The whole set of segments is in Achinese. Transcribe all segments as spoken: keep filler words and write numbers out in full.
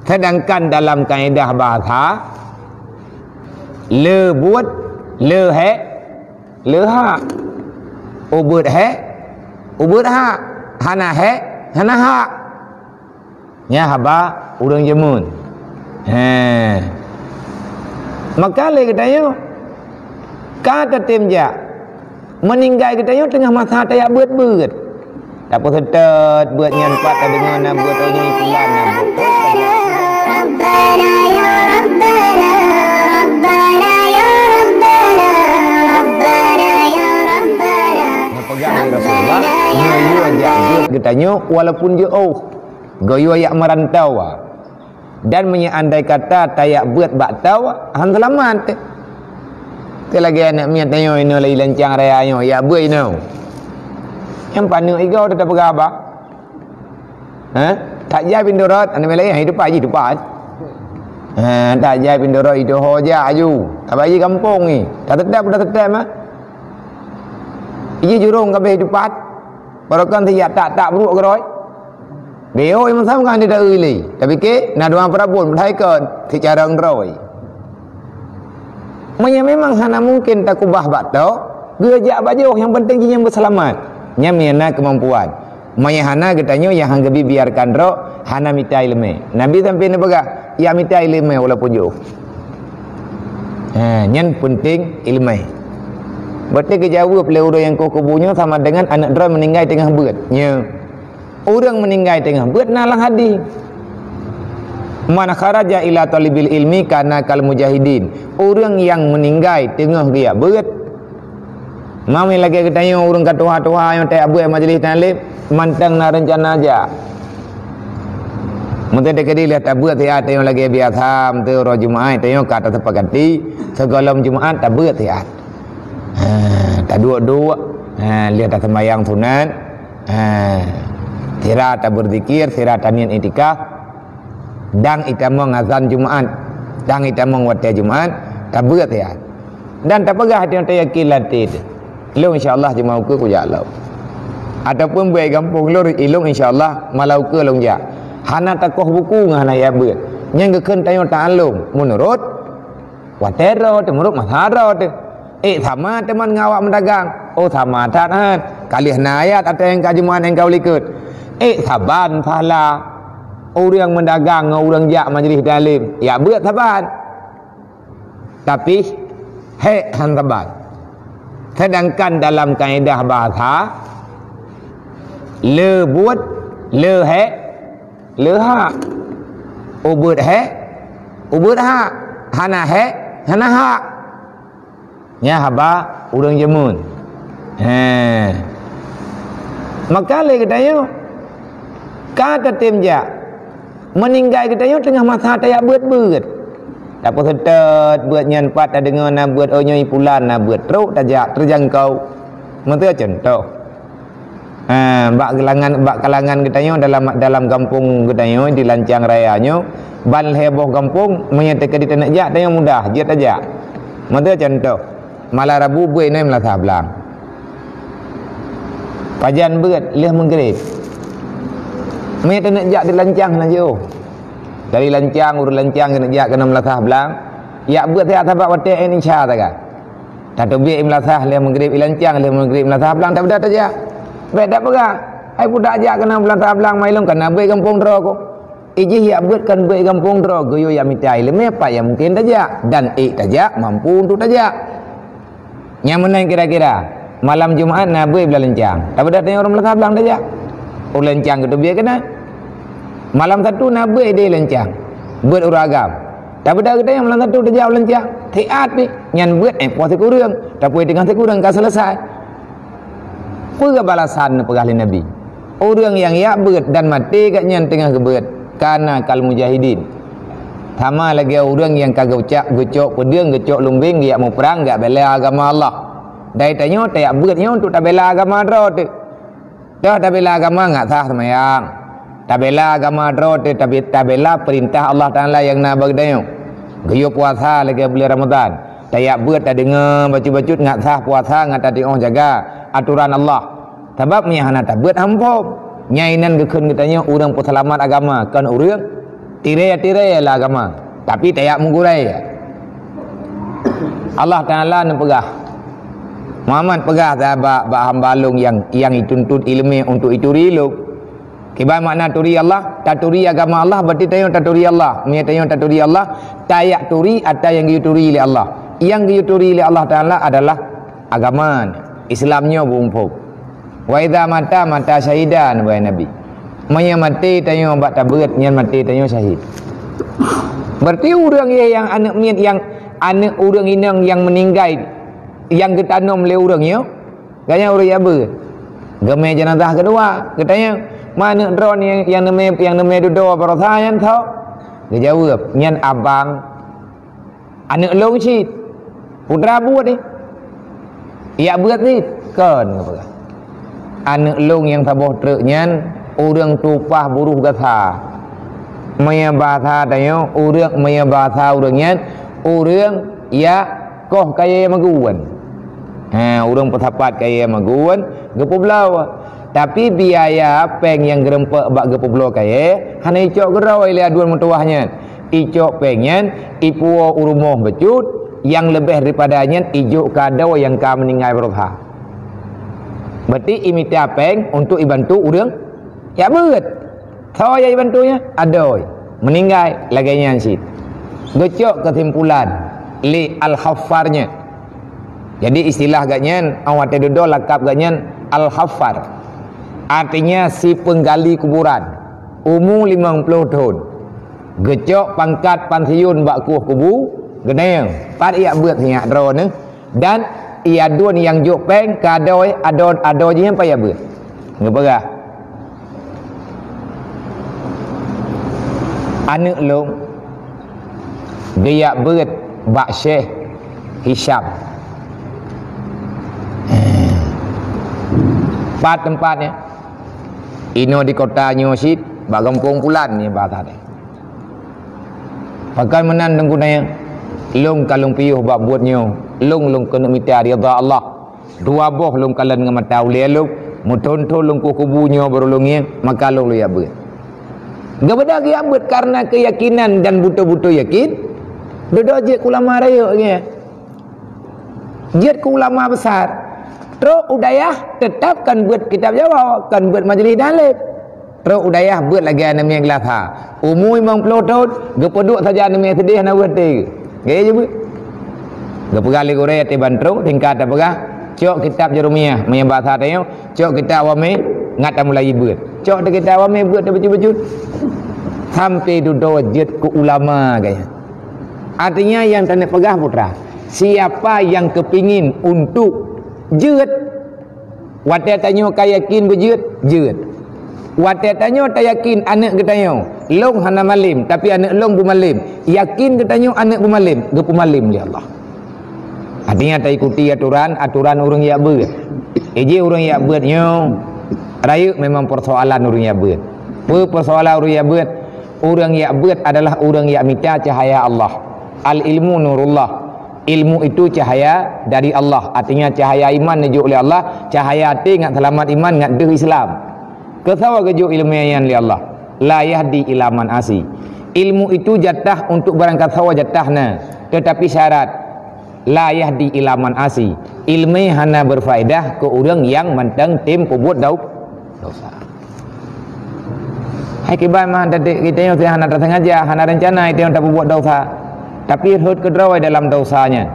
Sedangkan dalam kaedah bahasa, le buet, le hek, le hak. Ubeut hek, ubeut hak. Hana hek, hana hak. Nyan haba ureuëng jameun. He. Maka lé geutanyoe ka tatem jak. Meuninggai geutanyoe teungoh masa tajak beuet-beuet. Tapeuseutôt beuet nyan pat tadeungoe na beuet, oh nyoe pulan na beuet. Neupeugah lé Rasulullah, meunyoe jak beuet geutanyoe walaupun jiôh, geuyue jak meurantau. Dan meunyoe andai kata tajak beuet bak tau, han seulamat. Keu lagée aneuëk miet tanyoe inoe lagi lancang raya nyoe, jak beuet inoe. Nyang paneuk igoe teutap peugah haba. Ha? Tajak pintoe rot, aneuëk miet laén, hai teupah jih teupah. Ha, tajak pintoe rot, itoe ho jak aju. Haba jih gampông ni. Tateutap, tateutap mah. Iji jurông kabeh teupah. Barokon sijak tak-tak brok keurôi. Beo nyang masa kan tidak uli. Tapi ke, na dua perabot, padahai kon, si carang droe. Meunyoe memang hana mungkin takubah bak tau, geujak bak jiôh, nyang penting jih nyan beuseulamat. Nyan meunyoe na keumampuan. Meunyoe hana geutanyoe nyang han geubi biarkan droe, hana mita iéleumé. Nabi sampai neupeugah, "Ya mita iéleumé walaupun jiôh." Ha, nyan penting iéleumé. Berarti geujaweueb lé ureuëng nyang koh kubu nyoe sama dengan aneuëk droe meuninggai teungoh beuet. Nyoe. Ureuëng meuninggai teungoh beuet na lam hadis. "Man kharaja ila talibil ilmi kana kal mujahidin." Ureuëng nyang meuninggai teungoh geujak beuet. Mami lagée geutanyoe ureuëng ka tuha-tuha nyang tajak beuet majelis taklim, mantong na reuncana jak. Meuteudeh keudeh lheueh tabeuet siat tanyoe lagée biasa, meuteue uroe Jumaat tanyoe ka tasepakati, sigohlom Jumaat tabeuet siat. Ha, taduek-duek, ha, lheueh taseumbahyang sunat. Ha, sira tabeuzikir, sira taniet iktikaf, dang itamong azan Jumaat, dang itamong watée Jumaat, tabeuet siat. Dan tapeugah hati tayakin lam até teuh, "Ilôn insya Allah jeumaoh ukeue kujak lom." Ataupun beuet gampông lôn, "Ilôn insya Allah malam ukeue lôn jak." Hana takoh buku ngon hana jak beuet. Nyang geukheun tanyoe ta'allum meunurot watée droe teuh, meunurot masa droe teuh. Ék sama teuma ngon awak meudagang. Oh, sama that, han. Ka lheueh na ayat ateueh nyang ka Jumaat nyang ka u likot. Ék saban pahala ureuëng meudagang ngon ureuëng jak majelis taklim. Jak beuet saban. Tapi, hek han saban. Sedangkan dalam kaedah bahasa, le buet, le hek, le hak. Ubeut hek, ubeut hak. Hana hek, hana hak. Nyan haba ureuëng jameun. He. Maka lé geutanyoe ka tatem jak. Meuninggai geutanyoe teungoh masa tajak beuet-beuet. Tapeuseutôt beuet nyan pat tadeungoe na beuet, oh nyoe pulan na beuet, trok tajak teujangkau. Meuteue cuntoh. Ha, bak kalangan, bak kalangan geutanyoe dalam, dalam gampông geutanyoe di Lancang Raya nyoe, ban lhée boh gampông, meunyoe teuka di taneuk jak, tanyoe mudah, jeuet tajak. Meuteue cuntoh, malam Rabu beuet inoe meulasah blang. Pajan beuet lheueh meugrib. Meunyoe taneuk jak di Lancang na jiôh. Dari Lancang, ureuëng Lancang keuneuk jak keunoe meulasah blang, jak beuet siat sabab watée insya taga. Tateubiet i meulasah lheueh meugrib i Lancang, lheueh meugrib meulasah blang tabeudôh tajak. Bék tapeugah, "Hai pudak jak keunoe meulasah blang mailong kana beuet gampông droe ko." Ijih jak beuet kon beuet gampông droe, geuyue jak mita iéleumé pat nyang mungken tajak dan ék tajak, mampu untuk tajak. Nyang meunan kira-kira, malam Jumaat na beuet i Lancang. Tabeudôh tanyoe ureuëng meulasah blang tajak. Ureuëng Lancang geuteubiet keunan. Malam Sabtu na beuet di Lancang. Beuet ureuëng agam. Tabeudôh geutanyoe malam Sabtu tajak u Lancang. Siat pih. Nyan beuet éh poh sikureueng. Tapi teungoh sikureueng ka seuleusai. Peue balasan neupeugah lé Nabi? Ureuëng nyang jak beuet dan maté gobnyan teungoh geubeuet, kana kal mujahidin. Sama lagée ureuëng nyang ka geucok, geucok peudeueng, geucok lumbeng, geujak muprang, geujak bela agama Allah. Dari tanyoe tajak beuet nyoe untuk tabela agama droe teuh. Dah tabela agama ngat sah seumayang. Tabela agama droe teuh, tabe-, tabela peurintah Allah Taala nyang na bak geutanyoe. Geuyue puasa lagée buleuen Ramadhan. Tajak beuet tadeungoe bacut-bacut ngat sah puasa ngat tatiôh jaga atoran Allah. Sabab meunyo hana tabeuet han phom. Nyan inan geukheun geutanyoe ureuëng peuseulamat agama, kon ureuëng Tirée-tirée lah agama, tapi tajak meugurée. Allah Taala neupeugah, Muhammad peugah sahabat bak hamba lôn nyang, nyang ituntut ileumé untuk ituri lôn. Kiban makna turi Allah? Taturi agama Allah, berarti tanyoe taturi Allah. Meunyoe tanyoe taturi Allah, tajak turi ata nyang geuturi lé Allah. Nyang geuturi lé Allah Taala adalah agama Islam nyoe beuumpuk. "Wa idza mata, mata syahidan," wahai Nabi. Meunyoe maté tanyoe bak tabeuet, nyan maté tanyoe syahid. Berarti ureuëng nyang aneuëk miet, nyang aneuëk ureuëng inong nyang meuninggai, nyang geutanom lé ureuëng nyoe, gobnyan ureuëng jak beuet. Geumé jeunazah keudua, geutanyong, "Ma aneuëk droeneuh nyang, nyang neumé, nyang neumé dudoe baroesa nyan tho?" Geujaweueb, "Nyan abang aneuëk lôn cit, putra buet nyoe. Jak beuet cit." "Kon," geupeugah. "Aneuëk lôn nyang saboh treuk nyan ureuëng tupaih buroh gasa." Meunyoe basa tanyoe, ureuëng, meunyoe basa ureuëng nyan, ureuëng jak koh kayée magun. Ha, ureuëng peusapat kayée magun, geupeubloe. Tapi biaya péng nyang geureumpok bak geupeubloe kayée hana icok keudroe lé aduen meutuwah nyan. Icok péng nyan, ipuwoe u rumoh bacut, nyang leubeh daripada nyan ijok keu adoe nyang ka meuninggai baroesa. Berarti imita péng untuk ibantu ureuëng jak beuet. Soe nyang ibantu nyan? Adoe. Meuninggai lagée nyan cit. Geucok keusimpulan lé Al-Haffar nyan. Jadi istilah gobnyan, awak watée dudoe lakab gobnyan Al-Haffar. Artinya si penggali kuburan. Umu limong ploh thon. Geucok pangkat pansiun bak kueh kubu, geutanyong, "Pat jak beuet sinyak droeneuh?" Dan i aduen nyang jok péng keu adoe, adoe, adoe jih nyan pat jak beuet. Geupeugah, "Aneuëk lôn geujak beuet bak Syekh Hisyam." "Pat teumpat nyan?" "Inoe di kota nyoe cit, bak gampông pulan," nyan basa teuh. "Pakon meunan Teungku?" "Lôn ka lôn piôh bak buet nyoe, lôn, lôn keuneuk mita ridha Allah. Dua boh lôn kalon ngon mata ulée lôn, meuthon-thon lôn kueh kubu nyoe barô lôn ngieng, maka lôn, lôn jak beuet." Geubeudôh geujak beuet kareuna keuyakinan dan beutôi-beutôi yakin, dudoe jeuet keu ulama rayeuk nyan. Jeuet keu ulama besar. Trok u dayah, teutap kon beuet kitab Jawoe, kon beuet majeulih dalil. Trok u dayah beuet lagée aneuk miet glasa. Umu limong ploh thon, geupeuduek saja aneuk miet sideh hana weueh até. Gaya jih beuet. Geupeugah lé gurée até ban trok, tingkat tapeugah, "Cok kitab Jeremiah," meunyoe basa tanyoe, "Cok kitab Awamé, ngat tamulai beuet." Cok teuh kitab Awamé, beuet teuh bacut-bacut. Sampai dudoe jeuet keu ulama gaya. Artinya nyang taneuk peugah putra, siapa nyang keupingin untuk jeuet, watée tanyoe ka yakin beujeuet, jeuet. Watée tanyoe tayakin aneuk geutanyoe, lôn hana malem, tapi aneuk lôn beumalem, yakin geutanyoe aneuk beumalem, geupeumalem lé Allah. Artinya taikuti aturan, aturan ureuëng jak beuet. Iji ureuëng jak beuet nyoe, rayeuk memang persoalan ureuëng jak beuet. Peue persoalan ureuëng jak beuet? Ureuëng jak beuet adalah ureuëng jak mita cahaya Allah. Al-ilmu nurullah. Ilmu itu cahaya dari Allah. Artinya cahaya iman neujok lé Allah, cahaya até ngat seulamat iman ngat deuh Islam. Keu soe geujok ileumé nyan lé Allah? La yahdi ila man asi. Ilmu itu jatah untuk barangkasoe jatah na, tetapi syarat, la yahdi ila man asi. Ileumé hana berfaedah keu ureuëng nyang mantong tem peubuet dau-, dosa. Hai kiban mah tadi geutanyoe hana tasengaja, hana rencana geutanyoe tapeubuet dosa. Tapi rhot keudroe dalam dosa nyan.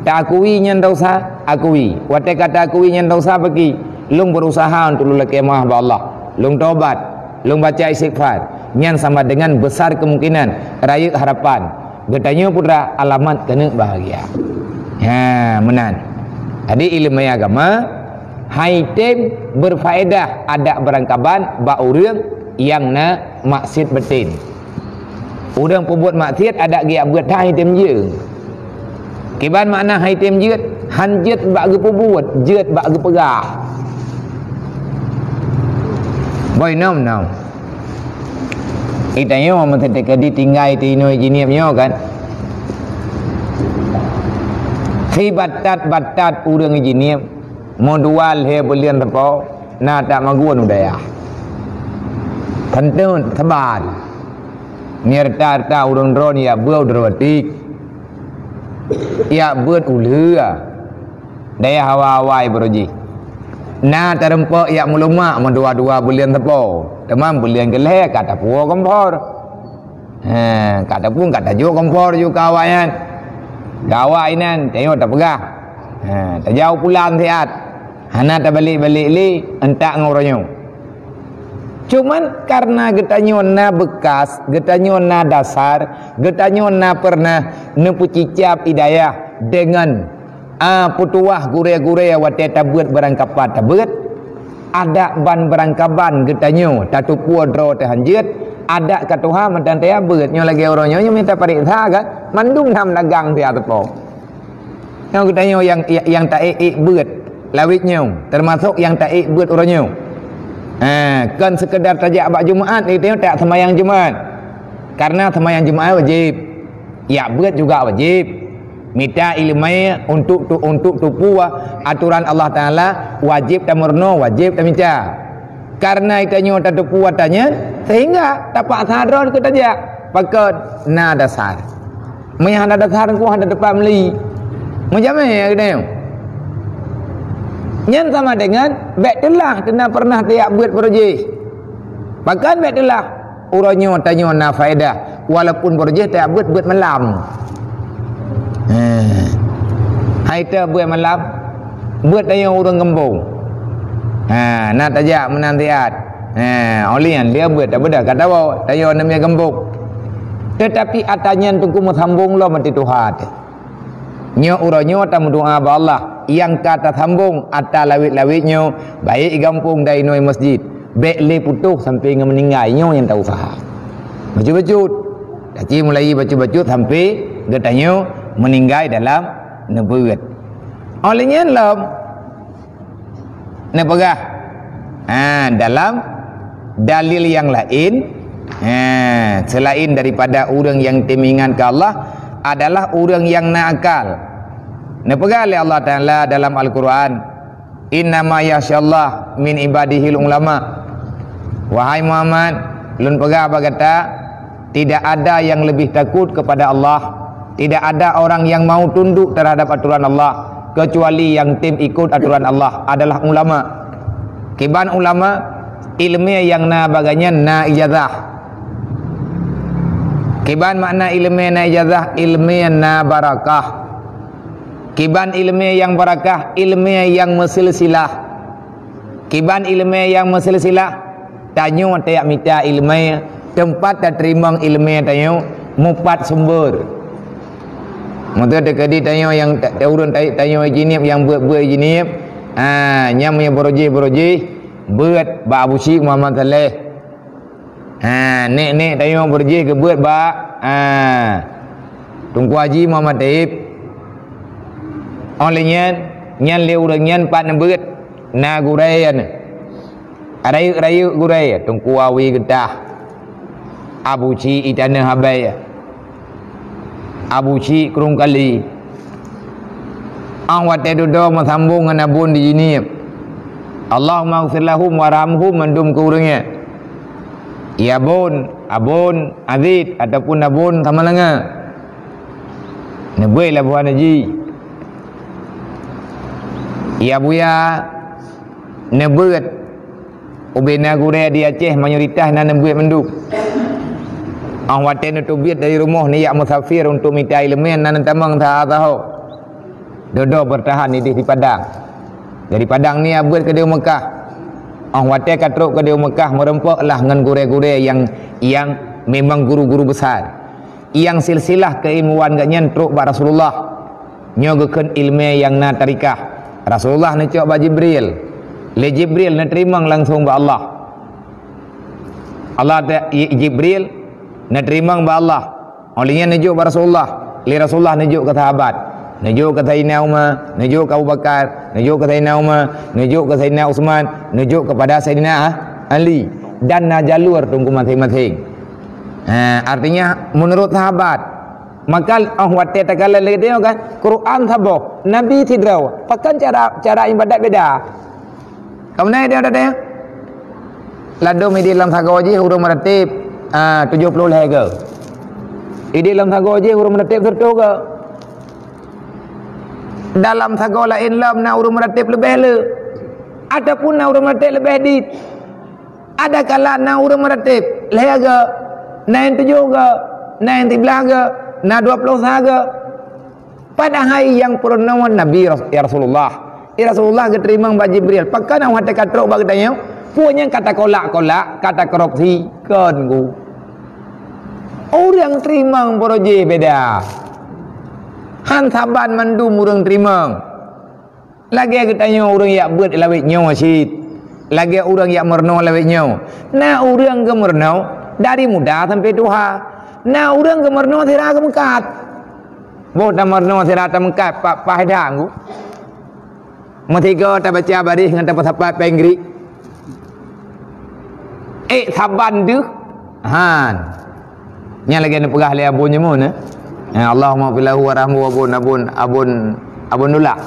Taakui nyan dosa, akui. Watée ka taakui nyan dosa, beuki, lôn berusaha untuk lôn lakée meuah bak Allah. Lôn tobat, lôn baca istighfar. Nyan sama dengan besar kemungkinan rayeuk harapan geutanyoe putra alamat keuneuk bahagia. Ha, meunan. Jadi ileumé agama hai tem berfaedah adak beurangkaban bak ureuëng nyang na maksiet baten. Ureuëng peubuet maksiet adak geujak beuet hai tem jeuet. Kiban makna hai tem jeuet? Han jeuet bak geupeubuet, jeuet bak geupeugah. Boh inong-inong. Geutanyoe meuseuti ka ditinggai tinoe jinieub nyoe kan. Sibatat-batat ureuëng jinieub, meudua lhée buleuen teupeu, na that magun u dayah. Teunteut, saban. Nirta-rta ureuëng droe jak beuet u Droe Batik. Jak beuet u lheueh dayah awai-awai baroe jih. Na tareumpok jak meuleumah meudua-dua buleuen sapo. Teuma buleuen keu lhée ka tapuwoe kompor. He, ka tapun ka tajok kompor ju keu awak nyan. Keu awak inan, tanyoe tapeugah. He, tajak u pulan siat. Hana tabalek-balek lé, entak ngon uroe nyoe. Cuman kareuna geutanyoe na beukas, geutanyoe na dasar, geutanyoe na peureunah neupeucicab hidayah deungon, a, peutuwah gurée-gurée watée tabeuet barangkapat tabeuet. Adak ban barangkaban geutanyoe tatupue droe teuh hanjeuet, adak ka tuha mantong taya beuet nyoe lagée uroe nyoe, nyoe mita pareksa kan, mandum na meulagang siat teupông. Nyoe geutanyoe nyang, nyang taék-ék beuet lawét nyoe, teumasok nyang taék beuet uroe nyoe. Ha, kon seukeudar tajak bak Jumaat, geutanyoe tajak seumayang Jumaat. Kareuna seumayang Jumaat wajéb. Jak beuet juga wajéb. Mita iéleumé untuk tu, untuk tupue atoran Allah Taala wajéb tameurunoe, wajéb tamita. Kareuna geutanyoe tatupue ata nyan, sehingga tapaksa droe keu tajak. Pakon? Na dasar. Meunyo hana dasar, engkau hana teumpat meuli. Meujamé geutanyoe. Nyan sama deungon bék teulah teuna peureunah tajak beuet baroe jih. Pakon bék teulah? Uroe nyoe tanyoe na faedah, walaupun baroe jih tajak beuet, beuet malam. He. Hai teuh beuet malam, beuet tanyoe ureuëng geumbong. Ha, na tajak meunan siat. Ha, óh lheueh nyan dia beuet tabeudôh ka tawoe, tanyoe aneuk miet geumbong. Teutapi ata nyan teungku meusambong lom ati tuha teuh. Nyoe uroe nyoe tameudoá bak Allah, nyang ka tasambong ata lawét-lawét nyoe, baik gampông dan inoe masjid. Bék lé putôh sampoe ngon meuninggai, nyoe nyang tauseuha. Bacut-bacut. Taci mulai bacut-bacut sampoe geutanyoe meuninggai dalam neubeuet. Óh lheueh nyan lom, neupeugah, ha, dalam dalil nyang laén, ha, seulaén daripada ureuëng nyang teuingat keu Allah adalah ureuëng nyang na akal. Neupeugah lé Allah Taala dalam Al-Qur'an, "Innama yakhsyallaha min ibadihil ulama." Wahai Muhammad, lôn peugah bak gata, tidak ada yang lebih takut kepada Allah, tidak ada orang yang mau tunduk terhadap aturan Allah, kecuali yang tem ikut aturan Allah adalah ulama. Kiban ulama, iéleumé nyang na bak gobnyan na ijazah. Kiban makna iéleumé na ijazah, iéleumé na barakah. Kiban iéleumé nyang barakah, iéleumé nyang meusilsilah. Kiban iéleumé nyang meusilsilah, tanyoe tajak mita iéleumé, teumpat tateurimong iéleumé tanyoe mupat sumber. Meunyoe teukeudi tanyoe nyang ta-, ta-, ureuëng ta-, tanyoe jinieb nyang beuet-beuet jinieb, ha, nyang meunyoe baroe jih, baroe jih, beuet bak Abu Syik Muhammad Saleh. Ha, nek-nek tanyoe baroe jih geubeuet bak, ha, Teungku Haji Muhammad Taib. Óh lheueh nyan, nyan lé ureuëng nyan pat neubeuet, na gurée nyan. Rayeuk-rayeuk gurée, Teungku Awi Geutah, Abu Cik Itaneuh Abai, Abu Cik Krueng Kali. Óh watée dudoe meusambong ngon Abon di jinieb, "Allahumma ighfir lahum warhamhum," mandum keu ureuëng nyan. Ya Bon, Abon Aziz ataupun Abon Samalanga. Neubeuet laboh aneuk jih. Ya Buya neubeuet. Ubena gurée di Aceh mayoritas na neubeuet mandum. Óh watée neuteubiet dari rumoh neujak musafir untuk mita iéleumé na neutamong saha-saho. Dudoe beurtahan idéh di Padang. Dari Padang ni abeuet keudeh u Meukah. Óh watée ka trok keudeh u Meukah, meurumpok lah ngon gurée-gurée nyang, nyang memang guru-guru besar. Nyang silsilah keuilmuan gobnyan trok bak Rasulullah. Nyoe geukheun iéleumé nyang na tarikah. Rasulullah neucok bak Jibril. Lé Jibril neuteurimong langsong bak Allah. Allah ta-, i-, Jibril neuteurimong bak Allah. Óh lheueh nyan neujok bak Rasulullah. Lé Rasulullah neujok keu sahabat. Neujok keu Saidina Umar, neujok keu Abu Bakar, neujok keu Saidina Umar, neujok keu Saidina Utsman, neujok keupada Saidina Ali. Dan na jalur teungku maséng-maséng. Ha, artinya, meunurot sahabat, maka óh watée takalon lagée nyoe kan, Quran saboh, Nabi sidroe, pakon cara, cara iébadat beda. Kamu na idéh, idéh? Ladôm idéh lam sagoe jih ureuëng meuratéb. Ah, tujoh ploh lhèe go. Idéh lam sagoe jih ureueng meuratéb sireutôh go. Dalam sagoe laén lom na ureueng meuratéb leubeh le. Ataupun na ureueng meuratéb leubeh dit. Adakala na ureueng meuratéb lhèe go, na nyang tujoh go, na nyang siblaih go, na dua ploh sa go. Padahai nyang peurunoe Nabi Ras-, ya Rasulullah. Ya Rasulullah geuteurimong bak Jibril. Pakon na watèe ka trok bak geutanyoe, peue nyang ka takolak-kolak, ka takorupsi, kon gu. Ureueng teurimong peurunoe beda. Han saban mandum ureueng teurimong. Lagèe geutanyoe ureueng jak beuet lawét nyoe cit. Lagèe ureueng jak meurunoe lawét nyoe. Na ureueng geumeurunoe dari muda sampoe tuha. Na ureueng geumeurunoe sira geumeukat. Boh tameurunoe sira tameukat, pa-, paih that gu. Meusigoe tabaca baréh ngon tapeusapat péng grik. Eh, saban deuh. Han. Nyan lagèe neupeugah lé Abon jameun, eh. Eh, Allahumma fil lahu warhamhu Abon, Abon, Abon, Abon Dulak.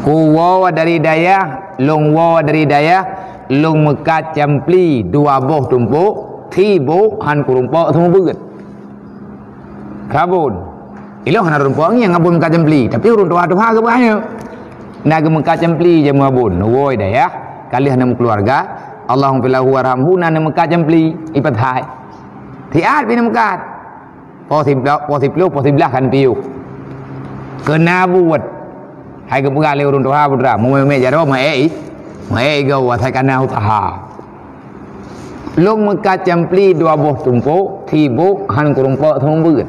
Kuwoe dari dayah, lôn woe dari dayah, lôn meukat campli dua boh tumpôk, sibôk han kurumpok seumeubeuet. Kabon. Ilôn hana rumpok ngieng Abon meukat campli, tapi ureueng tuha-tuha geupeugah nyoe. Na geumeukat campli jameun Abon, woe dayah, ka lheueh na meukeuluwarga, Allahumma fil lahu warhamhu, na neumeukat campli, ipat hai. Siat pih neumeukat. Po sibla-, po siploh, po siblaih kan piôh. Keunan buet. Hai geupeugah lé ureueng tuha putra, meumé-mé jaroe, meuék, meuék gau asai kana usaha. Lôn meukat campli dua boh tumpôk, sibôk han kurumpok seumeubeuet.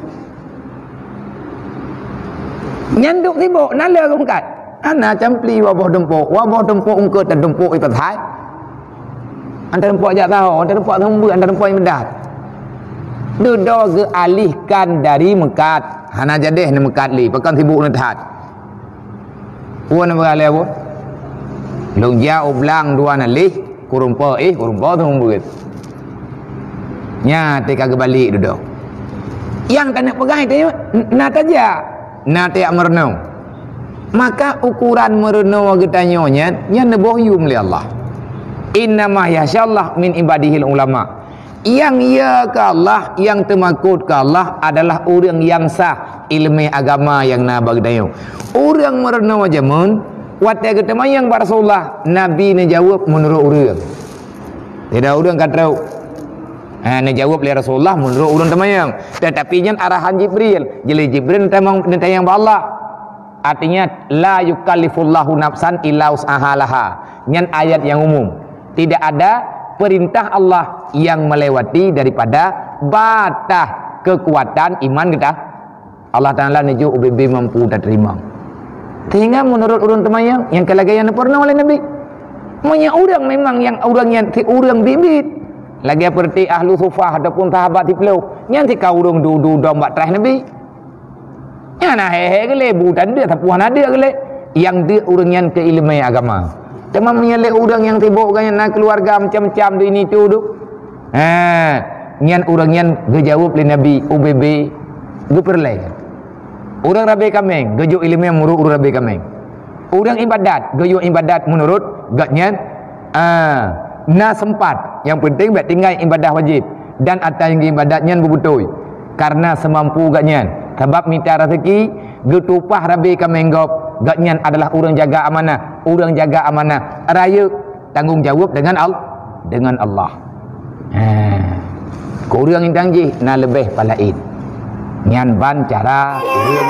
Nyan duek sibôk, na le geumeukat. Hana campli dua boh tumpôk, dua boh tumpôk eungkôt dan tumpôk ipat hai. Antara tumpôk jak saho, antara tumpôk seumeubeuet, antara tumpôk imedat. Dudoe geualihkan dari meukat, hana jadeh neumeukat lé, pakon sibôk neuthat. Peue neupeugah lé Abon? Lôn jak u blang dua naleh, kurumpok éh, kurumpok seumeubeuet. Nyan teuka geubalek dudoe. Nyang taneuk peugah tanyoe, na tajak, na tajak meurunoe. Maka ukuran meurunoe geutanyoe nyan, nyan neuboh yum lé Allah. Innama yakhsyallaha min ibadihil ulama. Nyang yö keu Allah, nyang teumakot keu Allah adalah ureueng nyang sah ileumèe agama nyang na bak geutanyoe. Ureueng meurunoe jameun, watèe geuteumayang bak Rasulullah, Nabi neujaweueb meunurot ureueng. Tidak ureueng ka trok. Ha, neujaweueb lé Rasulullah meunurot ureueng teumayang. Teutapi nyan arahan Jibril. Jadi Jibril neutanyong, neutanyong bak Allah. Artinya, la yukallifullahu nafsan illa wus'aha laha. Nyan ayat nyang umum. Tidak ada perintah Allah yang melewati daripada batas kekuatan iman kita. Allah Taala neujok ubé-bé mampu tateurimong. Sehingga meunurot ureueng teumayang, nyang ka lagèe nyang neupeurunoe lé Nabi. Meunyoe ureueng memang nyang ureueng nyan si ureueng biet-biet, lagèe peureuté ahlu sufah ataupun sahabat siploh, nyan si ka ureueng dudu dong bak traih Nabi. Nyan na he-he geulé, bu tan deuek, sapeue hana deuek geulé. Nyang deuek ureueng nyan keu ileumèe agama. Teuma meunyoe lé ureueng nyang sibok geuh nyan na keuluwarga macam-macam di ini tu duek. Ha, nyan ureueng nyan geujaweueb lé Nabi ubé-bé geupeureulèe. Ureueng rabe kaméng geujok ileumèe meunurot ureueng rabe kaméng. Ureueng ibadat geujok ibadat meunurot gobnyan, ah, na seumpat. Nyang peunteng bèk tinggai ibadah wajéb dan atra nyang ibadat nyan beubeutôi. Kareuna seumampu gobnyan, sabab mita raseuki, geutumpah rabe kaméng gob, gobnyan adalah ureueng jaga amanah. Ureueng jaga amanah rayeuk tanggong jaweueb deungon Al-, deungon Allah. Ha. Keu ureueng intan jih na leubeh palaén. Nyan ban cara ureueng